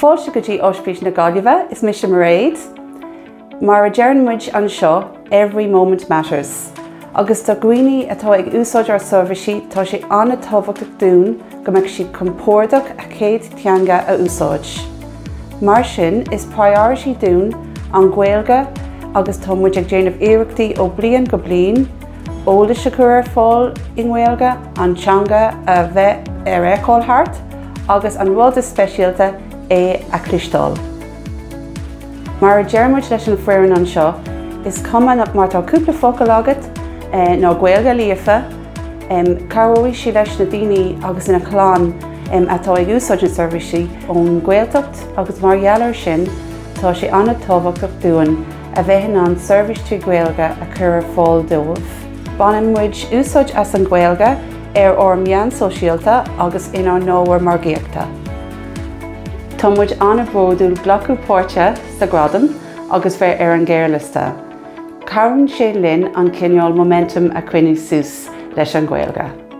Fáilte go dtí Ospís na Gaillimhe, is mise Mairéad. Mar a deireann muid anseo, every moment matters. Agus do dhaoine atá ag úsáid ár seirbhísí, tá sé an-tábhachtach dúinn go mbeadh siad compordach a chéad teanga a úsáid. Mar sin, is priority dúinn an Ghaeilge agus tá muid ag déanamh iarrachtaí ó bliain go bliain eolais a chur ar fáil i nGaeilge, an teanga a bheith ar fheiceáil thart agus an rud is speisialta, é a chloisteáil. Mar a deir muid leis an foireann anseo, is cuma má tá cúpla focal agat nó Gaeilge líofa, cabhróidh sí leis na daoine agus ina chlann atá ag úsáid na seirbhísí ón Ghaeltacht agus mar gheall air sin tá sé an-tábhachtach dúinn a bheith in ann seirbhís trí Ghaeilge a chur ar fáil dóibh. Baineann muid úsáid as an Ghaeilge ar ár meáin sóisialta agus inár n-ábhar margaíochta. Tá muid an-bhródúil glacadh páirte sa ghradam agus bheith ar an ghearrliosta. Cabhraíonn sé linn an cineál momentum a choinneáil suas leis an Ghaeilge.